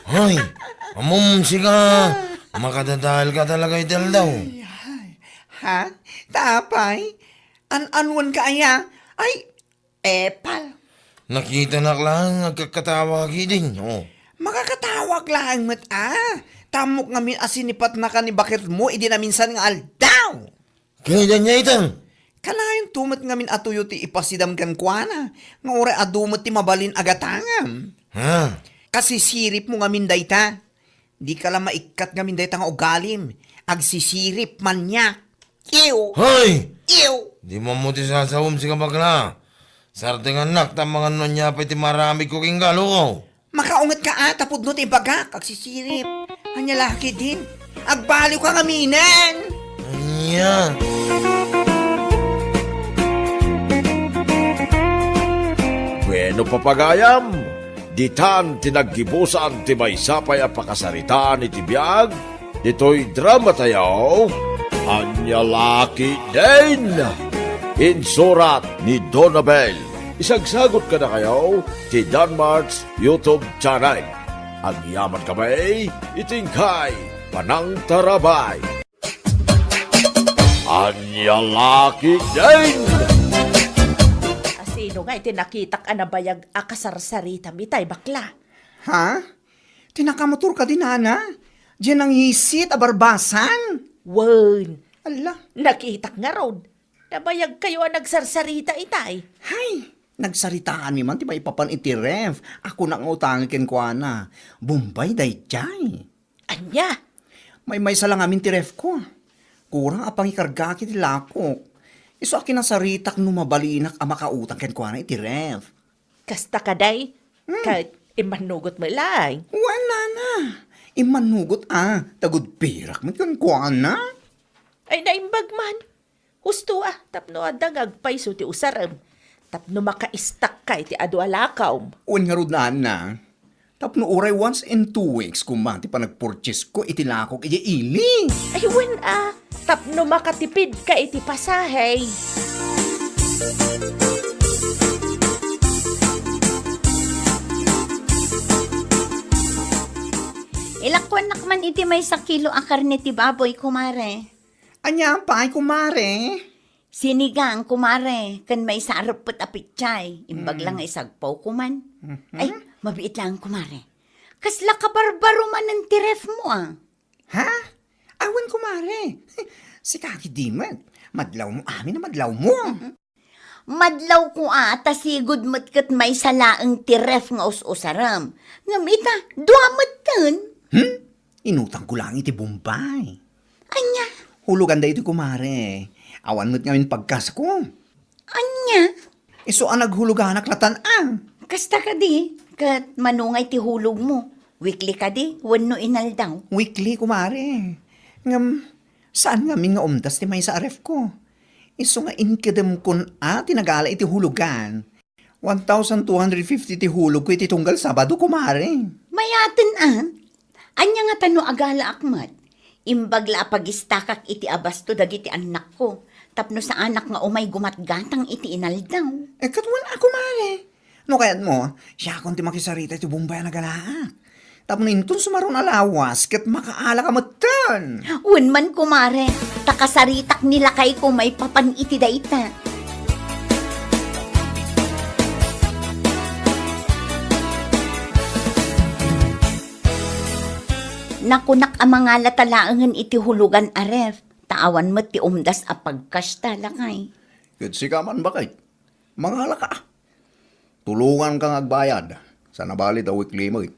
Hoy, ammom sika, makadadaelka talaga iti aldaw. Ay, ay. Ha? Ta apay? An-anuanka aya? Ay, epal. Nakitanak laeng agkakkatawa ketdin, o. Makakatawak laeng met, a. Ta ammok ngamin a sinipatnaka ni baketmo idi naminsan nga aldaw. Ket ania ita? Kanayonto met ngamin a tuyo ti ipasidam kenkuana, nga uray adu met ti mabalin a gatangam. Ha? Kasisiripmo ngamin dayta. Dika la maikkat ngamin dayta nga ugalim. Agsisirip, maniak. Ew! Hoy! Ew! Di mo ti sasawem, sika bakla. Sartengannak, ta amangan no ania pay ti maaramidko kenka, loko. Makaungetka a, ta pudno ti ibagak, agsisirip. Ania la ketdin? Agbaliwka ngaminen! Ania? Bueno, papagayam, ditan ti naggibusan ti maysa pay a pakasaritaan iti biag ditoy dramatayo, Ania la ketdin! Insurat ni Donabel. Isagsagot kadakayo ti Danmart's YouTube channel. Agyaman kami iti inkay panangtarabay. Ania la ketdin! Asino nga iti nakitak a nabayag a kasarsaritam itay, bakla? Ha? Ti nakamotor kadi, nana? Diay nangisit a barbasan? Wen. Alla. Nakitak ngarud. Nabayagkayo a nagsarsarita itay. Hay, nagsaritaanmi man ti maipapan iti ref. Ako na nga utangi kenkuana. Bombay daydiay. Ania? Maymaysa la ngamin ti refko. Kurang a pangikargaak iti lakok. Isu a kinasaritak no mabalinak a makautang kenkuana iti ref. Kasta kadi? Hmm. Ket immannugot met laeng. Wen, nana. Immannugot a, ta agud-pirak met kenkuana. Ay, naimbag man. Husto a, tapno adda nga agpayso ti usarem. Tapno makaistakka iti adu a lakawm. Wen ngarud, nana. Tapno uray once in two weeks koma ti panagpurchasesko iti lakok idiay ili. Ay, wen a, tapno makatipidka iti pasahe. Ilakuannak man iti maysa kilo a karne ti baboy, kumare. Ania pay, kumare? Sinigang, kumare, ken maysa a reppet a pechay. Imbag la nga isagpaw, kuman. Mhm. Ay, mabiit laeng, kumare. Kasla kabarbaro manen ti ref mo, a. Ha? Awan, kumare. Sika ketdi met. Madlawmo amin a madlawmo. Madlawko a, ta sigud met ket maysa laeng ti ref nga us-usarem. Ngem ita, dua metten. Hmm? Inutangko laeng iti Bombay. Ania? Hulugan daytoy, kumare. Awan met ngamin pagkasko. Ania? Isu a naghuloganak latan a. Kasta kadi, ket mano nga iti hulogmo? Weekly kadi wenno inaldaw? Weekly, kumare. Ngem, saan ngamin nga umdas ti maysa a refko. Isu nga inkedemkon a ti nagala iti hulugan. One thousand two hundred fifty ti hulogko iti tunggal Sabado, kumare. Mayaten a. Ania ngata no agalaak met? Imbag la a pagistakak iti abasto dagiti annakko, tapno saanak nga umay gumatgatang iti inaldaw. Eh, ket wen a, kumare. No kayatmo, siakon ti makisarita iti Bombay a nagalaak. Tapno inton sumaruno a lawas, ket makaalaka metten. Wen man, kumare, ta kasaritak ni lakayko maipapan iti dayta. Nakunak a mangalata laengen iti hulugan a ref, ta awan met ti umdas a pag-cash ta, lakay. Ket sika man, baket. Mangalaka. Tulonganka nga agbayad. Saan a bale ta weekly met.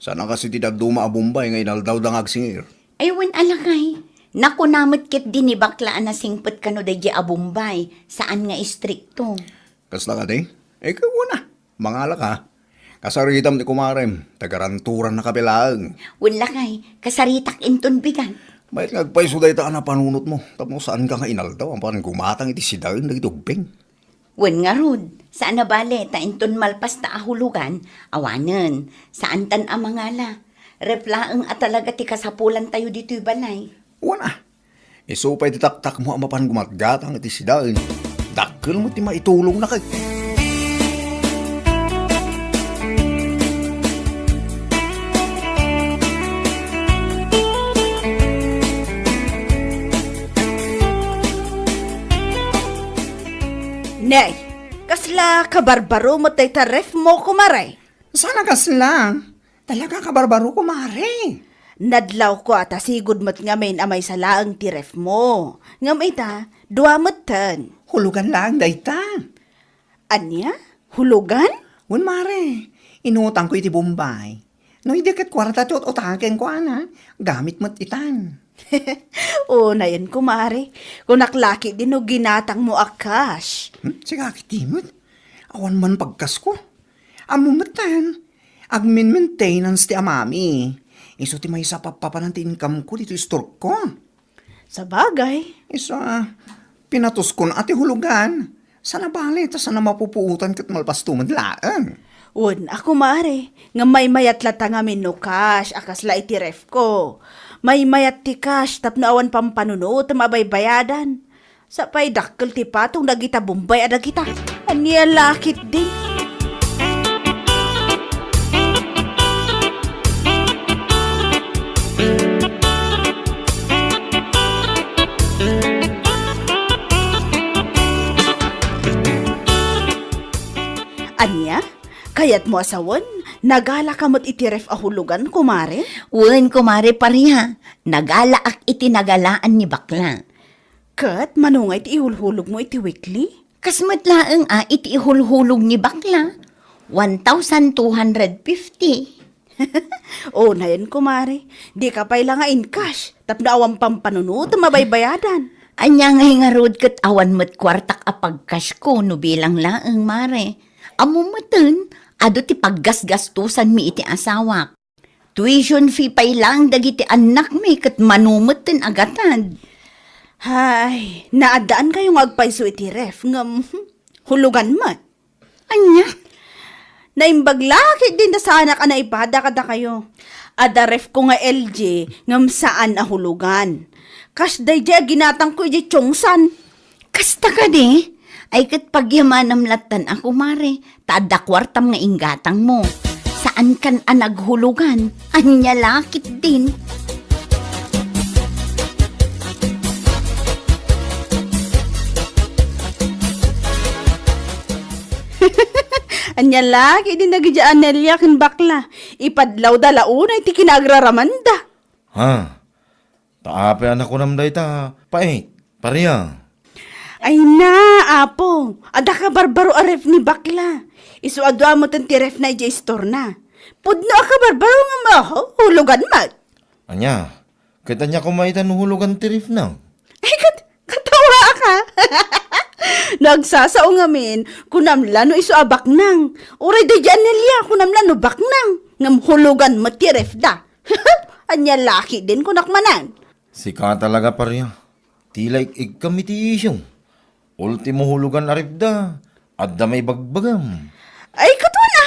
Saan a kas iti dadduma a Bombay nga inaldawda nga agsingir. Ay, wen a, lakay. Nakuna met ketdi ni bakla a nasingpet kano daydiay a Bombay, saan nga istrikto. Kasta kadi? Ikaw na. Mangalaka. Kasaritam ti kumarem, ta garanturanna ka laeng. Wen, lakay, kasaritak inton bigat. Mayat nga agpayso dayta a napanunotmo, tapno saanka nga inaldaw, apan gumatang iti sidaen dagiti ubbing. Wen ngarud, saan a bale, ta inton malpas ta a hulugan, awanen, saantan a mangala. Ref laeng a talaga ti kasapulantayo ditoy balay. Wen a, isu pay ti taktakmo a mapan gumatgatang iti sidaen. Dakkel met ti maitulongna kay. Nay, kasla kabarbaro met dayta ref mo, kumare? Saan a kasla? Talaga kabarbaro, kumare. Nadlawko a ta sigud met ngamin a maysa laeng ti ref mo. Ngem ita, dua metten. Hulugan laeng dayta. Ania? Hulugan? Wen, mare. Inutangko iti Bombay. No idi ket kuarta ti ut-utakenko, ana, gamit met itan. Unayen, kumare. Kunak la ketdi no ginatangmo a cash. Hmm? Sika ketdi met. Awan man pag-cash ko. Ammo metten, agmin-maintenance ti amami. Isu ti maysa a pappapanan ti income ko ditoy store ko. Sabagay. Isu a, pinatuskon a ti hulugan. Saan a bale, ta saan a mapupuotan ket malpasto met laeng. Wen a, kumare, nga maymayat latta ngamin no cash a kasla iti ref ko. Maymayat ti cash tapno awan pampanunotem a baybayadan. Sa pay dakkel ti patong dagita Bombay a dagita. Ania la ketdi? Ania? Kayatmo a sawen? Nagalaka met iti ref a hulugan, kumare? Wen, kumare Paria. Nagalaak iti nagalaan ni bakla. Ket mano ngay ti ihulhulogmo iti weekly? Kas met laeng a iti ihulhulog ni bakla, one thousand two hundred fifty. Unayen, kumare, dika pay la nga in-cash tapno awan pampanunotem a baybayadan. Ania ngay ngarud ket awan met kuartak a pag-cash ko no bilang laeng, mare. Ammo metten, adu ti paggasgastosanmi iti asawak. Tuition fee pay laeng dagiti annakmi ket mano metten a gatad. Hay, naaddaankayo nga agpayso iti ref, ngem, hmm, hulugan met. Ania? Naimbag la ketdin ta saanak a naipada kadakayo. Adda ref ko nga L G, ngem saan a hulugan. Kas daydiay a ginatangko idiay Chongsan. Kasta kadi? Ay ket pagyamanam lattan a, kumare, ta adda kuartam nga inggatangmo. Saankan a naghulugan, ania la ketdin. Ania la ketdin dagidiay a Nelia ken bakla, ipadlawda la unay ti kinaagraramanda. Ha? Ta apay a nakunam dayta, pait, Paria? Ay na, Apo, adda kabarbaro a ref ni bakla. Isu a dua metten ti refna idiay istorna. Pudno a kabarbaro ngem, ah, hulugan met. Ania? Ket ania koma ita no hulugan ti refna? Ay, kat-, katawaak. No agsasao ngamin, kunam la no isu a baknang. Uray daydiay a Nelia, kunam la no baknang. Ngem hulugan met ti refda. Ania la ketdin, kunak manen. Sika talaga, Paria. Ti laik-ikkam iti isyu. Ultimo hulugan a refda, adda maibagbagam. Ay, ket wen a.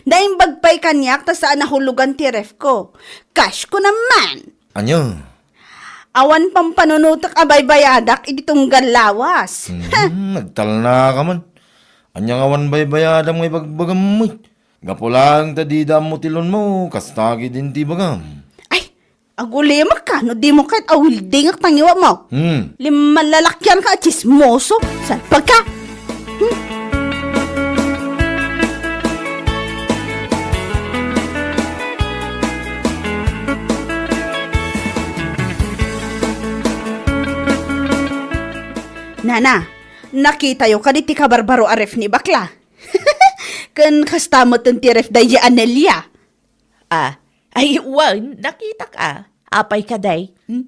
Naimbag pay kaniak ta saan a hulugan ti ref ko. Cash ko naman. Ania? Awan pampanunotek a baybayadak iti tunggal lawas. Hmm, nagtalna ka man. Ania nga awan baybayadam nga ibagbagam met? Gapu laeng ta dida ammo ti loan mo, kasta ketdin ti ibagam. Ay, agulimekka no dimo ket awildingek ta ngiwatmo. Hmm. Limmalalakianka a tsismoso. Salpagka! Hmm. Nana, nakitayo kadi ti kabarbaro a ref ni bakla? Ken kasta met ti ref daydi Anelia. Ah, ay, wen, nakitak a. Apay kadi? Hmm?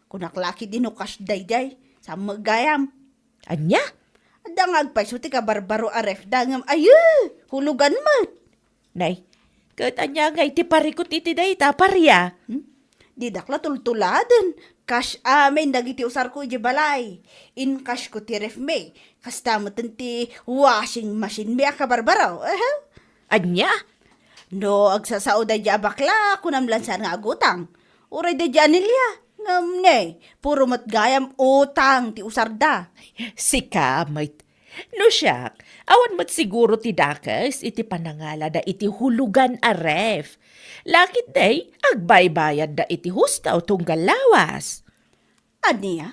Kunak la ketdi no kas daydi, sa met gayam. Ania? Adda nga agpayso ti kabarbaro a ref da, ngem ayo, hulugan met. Nay, ket ania ngay ti parikut iti dayta, Paria? Hmm? Didak la tultuladen. Kas amin dagiti usarko idiay balay. Inkasyo ti ref mi. Kasta met ti washing machine mi a kabarbaro. Aha. Ania? No agsasao daydi a bakla, kunam la saan nga agutang. Uray daydi Anelia. Ngem ne, puro met gayam utang ti usarda. Sika met. No siak, awan met siguro ti dakes iti panangalada iti hulugan a ref. La ketdi, agbaybayadda iti husto tunggal lawas. Ania?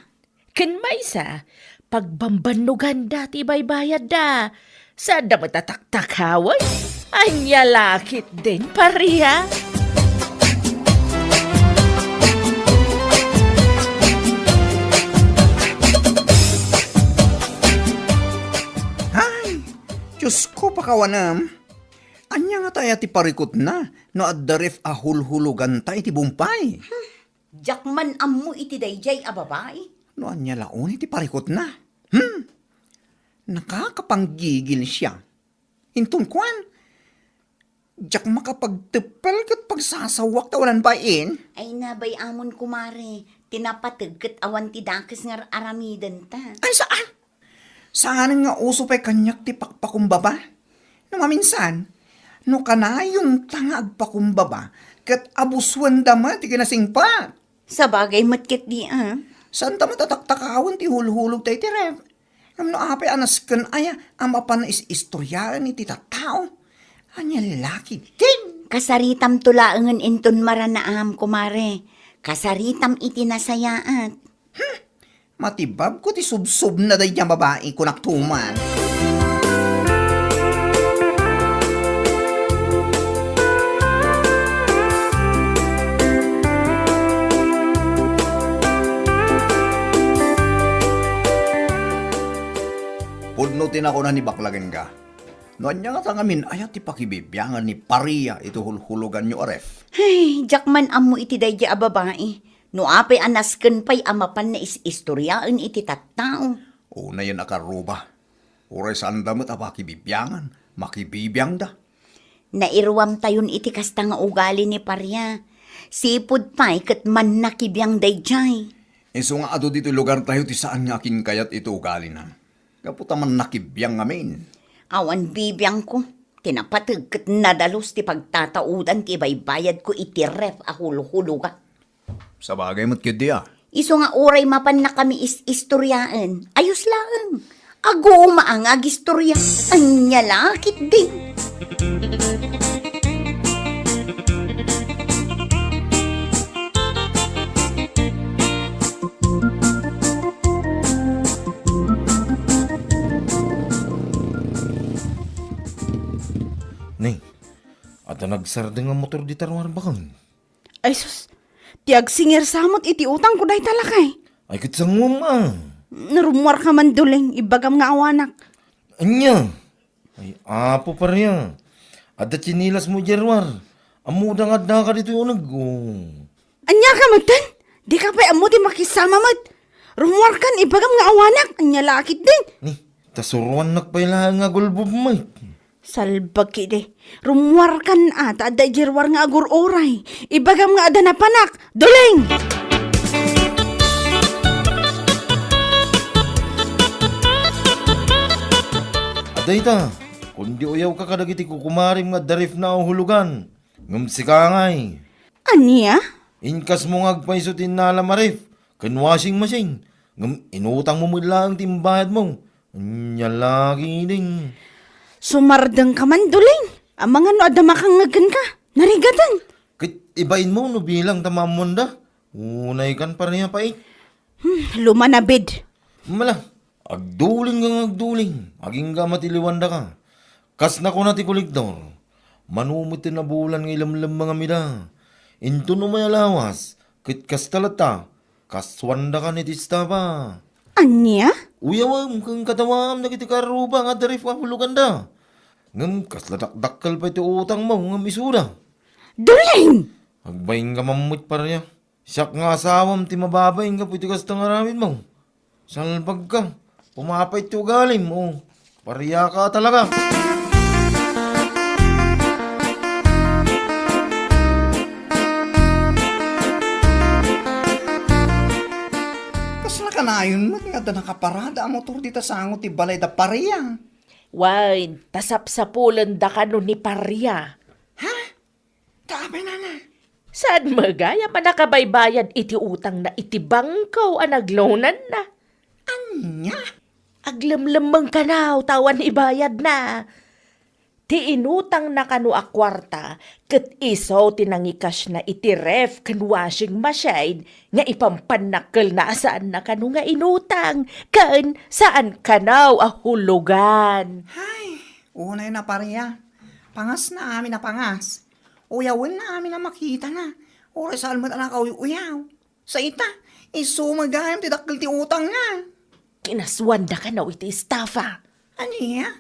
Ken maysa, pagbambannoganda ti ibaybayadda. Saanda met a taktakawen? Ania la ketdin, Paria? Ay, Diosko, pakawanem. Ania ngata aya ti parikutna no adda ref a hulhuloganta iti bumpay? Diak man ammo iti daydiay a babai. No ania la unay ti parikutna? Hmm? Nakakapanggigil siya. Inton kuan, diak makapagteppel ket pagsasawak ta wanan bain. Ay, nabay-amon, kumare, ti napateg ket awan ti dakes nga ar-aramidenta. Ay, saan? Saanen nga uso pay kaniak ti pakpakumbaba? No maminsan, no kanayonta nga agpakumbaba, ket abusuenda met ti kinasingpet. Sabagay met ketdi, a. Saanta met a taktakawen ti hulhulogta iti ref? Ngem no apay a nasken aya a mapan nga is-istoriaen iti tattao? Ania la ketdin? Kasaritamto laengen inton maranaam, kumare. Kasaritam iti nasayaat. Hmm. Matibabko ti subsobna daydiay a babai, kunak tuman. Pudno ti nakuna ni bakla kenka. No ania ngata ngamin, aya ti pakibibiangan ni Paria iti hulhuloganyo a ref? Ay, diak man ammo iti daydiay a babai. No apay a nasken pay a mapan nga is-istoriaen iti tattao. Unayen a karruba. Uray saanda met a pakibibiangan, makibibiangda. Nairuamtayon iti kasta nga ugali ni Paria. Sipud pay ket mannakibiang daydiay. Isu nga adu ditoy lugartayo ti saan nga akinkayat iti ugalina. Gapu ta mannakibiang ngamin. Awan bibiangko. Ti napateg ket nadalus ti pagtataudan ti ibaybayadko iti ref a hulhulogak. Sabagay met ketdi a. Isu nga uray mapannakami is-istoriaen, ayos laeng. Aguma nga agistoria. Ania la ketdi? Ni, adda nagsardeng a motor dita ruar baken. Ay sus, ti agsingir sa met iti utangko dayta lakay. Ay, ket sanguem a. Narummuarka man, Duleng, ibagam nga awanak. Ania? Ay, Apo Paria, adda tsinilasmo idiay ruar. Ammoda nga addaka ditoy uneg, o. Ania ka metten? Dika pay ammo ti makisama met. Rummuarkan, ibagam nga awanak. Ania la ketdin? Ni, ta suroannak pay laeng nga agulbub met. Salbag ketdi. Rummuarkan a, ta adda idiay ruar nga agur-uray. Ibagam nga adda napanak. Duleng! Adda ita, kundi uyawka kadagiti kukumarem nga adda refna a hulugan. Ngem sika ngay? Ania? Inkasmo nga agpayso ti innalam a ref ken washing machine, ngem inutangmo met laeng ti imbayadmo. Ania la ketdin? Sumardengka man, Duleng. Amangan no adda makangngeg kenka. Narigaten. Ket ibainmo no bilang ta maammoanda. Unaykan, Paria, pay. Hmm, lumanabid. Mala, agduling ka nga agduling. Agingga a matiliwandaka. Kas nakuna ti kolektor, mano met ti nabulan nga ilemlemmengam ida. Inton umay a lawas, ket kasta latta, kasuandakan iti estafa. Ania? Uyawem ken kadawaam dagiti karruba nga adda ref a huloganda. Ngem kasla dakdakkel pay ti utangmo ngem isuda. Duleng! Agbainka man met, Paria. Siak nga asawam ti mababain gapu iti kasta nga aramidmo. Salbagka, pumapait ti ugalim, o Pariaka talaga. Kasla kanayon met nga adda nakaparada a motor dita sango ti balay da Paria. Wen, ta sapsapulenda kano ni Paria. Ha? Ta apay, nana? Saan met gayam a nakabaybayad iti utangna iti bangko a nagloananna? Ania? Aglemlemmeng kano ta awan ibayadna. Ti inutangna kano a kuarta ket isu ti nangikasna iti ref ken washing machine nga ipampanna kel na a saanna kano nga inutang ken saan kano a hulugan. Hay, unay na, Paria. Pangasna amin a pangas. Uyawenna amin a makitana. Uray saan met a nakauy-uyaw. Sa ita, isu met gayam ti dakkel ti utangna. Kinasuanda kano iti estafa. Ania?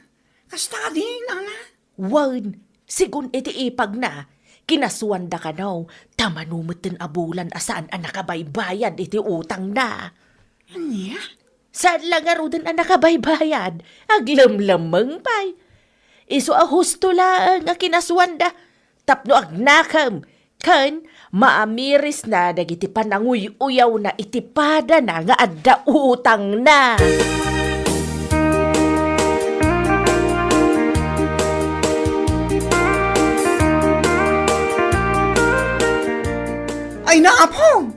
Kasta kadi, nana? Wen, sigun iti ipagna, kinasuanda kano, ta mano metten a bulan a saan a nakabaybayad iti utangna. Ania? Saan la ngaruden a nakabaybayad, aglemlemmeng pay. Isu a husto laeng a kinasuanda, tapno agnakem, ken maamirisna dagiti pananguy-uyawna iti padana nga adda utangna. Ay, naapon!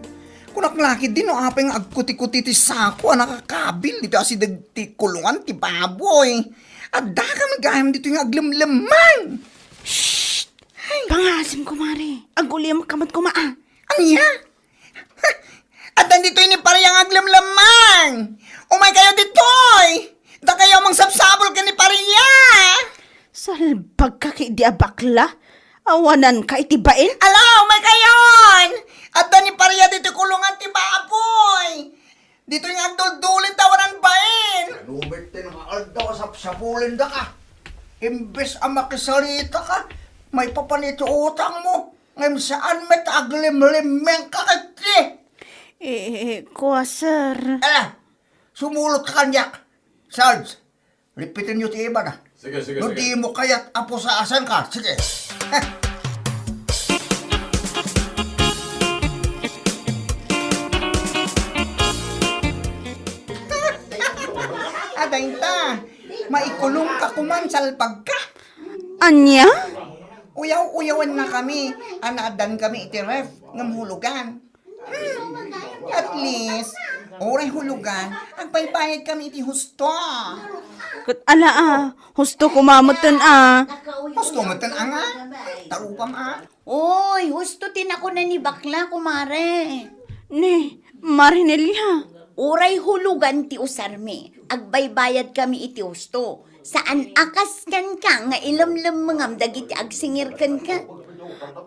Kunak la ketdi no apay nga agkutikuti ti sako a nakakabil ditoy asideg ti kulongan ti baboy. Adda kami gayam ditoy nga aglemlemmeng. Shh! Ay. Pangasim, kumare. Agulimek ka met koma, a. Ania? Addan ditoy ni Paria nga aglemlemmeng. Umay kayo ditoy. Dakayo a mangsabsabol ken ni Paria. Salbagka ketdi a bakla. Awananka iti bain. Ala, umay kayon! Adda ni Paria ditoy kulongan ti baboy. Ditoy nga agduldulin ta awanan bain. Ano met ti nga aldaw a sapsapulendaka? Imbes a makisarita ka, maipapan iti utangmo. Ngem saan met aglimlimmeng ka ketdi. Eh, kua, sir. Ala, sumulot ka kaniak. Sarge, lipiten yo ti ibana. Sige, sige, no sige. Di mo kayat a pusasan ka, sige. Adayta, maikulong ka kuman, salbagka. Ania? Uyaw-uyawan na kami, a naaddan kami iti ref, ngem hulugan. Hmm, at least, uray hulugan, agbaybayad kami iti husto. Ket ala a, husto koma metten a. Husto metten a nga? Tarupam a. Oy, husto ti nakuna ni bakla, kumare. Ne, Mare Nelia. Uray hulugan ti usarmi, agbaybayad kami iti husto. Saan a kas kenka nga ilemlemmengam dagiti agsingir kenka.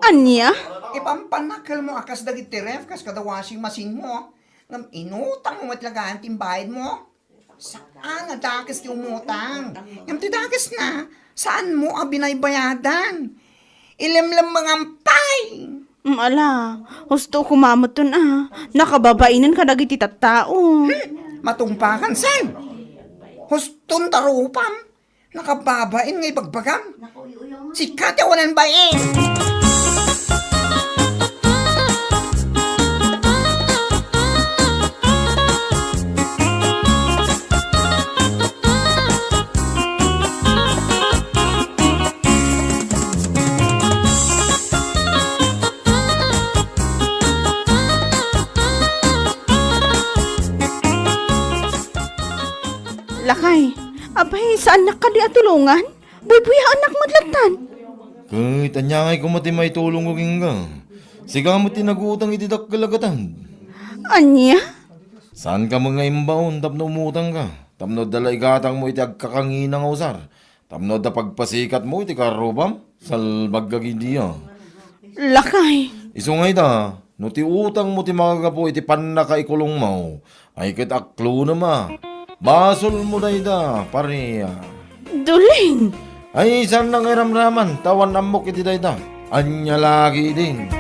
Ania? Ipampanakkelmo a kas dagiti ref, kas kada washing machine mo. Ngem inutangmo met laeng ti imbayadmo. Saan a dakes ti umutang. Ngem ti dakesna, saanmo a binaybayadan. Ilemlemmengam pay. Mm, ala, husto koma metten a, nakababainen kadagiti tattao. Hmm, matungpakan, saan? Huston tarupam, nakababain nga ibagbagam. Sika ti awanan bain. Lakay, apay, saannak kadi a tulongan? Buybuyaennak met lattan. Ket ania ngay koma ti maitulongko kenka? Sika met ti nagutang iti dakkel a gatad. Ania? Saanka met nga imbaon tapno umutangka, tapno adda la igatangmo iti agkakangina nga usar, tapno adda pagpasikatmo iti karrupam? Salbag ka, Gidia. Lakay. Isu nga ita, no ti utangmo ti makagapu iti pannakaikulongmo, ay ket aklonem a. Basolmo dayta, pare. Dolin! Ay, saan nga iramraman, ta awan ammok iti dayta. Ania la ketdin?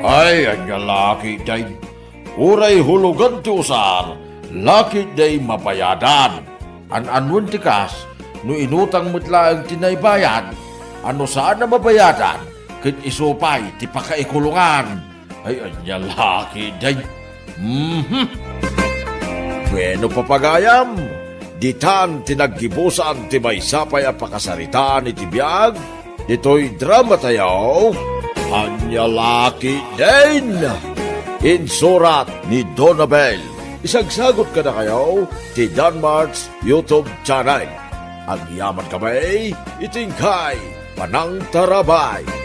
Ay, ania la ketdin? Uray hulogan ti usar, la ketdi mabayadan. An-anuen ti kas, no inutang met laeng ti naibayad, a no saan a mabayadan, ket isu pay ti pakaikulongan. Ay, ania la ketdin? Mhm. Bueno, papagayam, ditan ti naggibusan ti maysa pay a pakasaritaan iti biag, ditoy dramatayo, Ania la ketdin? Insurat ni Donabel. Isagsagut kadakayo ti Danmart's YouTube channel. Agyaman kami iti inkay panangtarabay.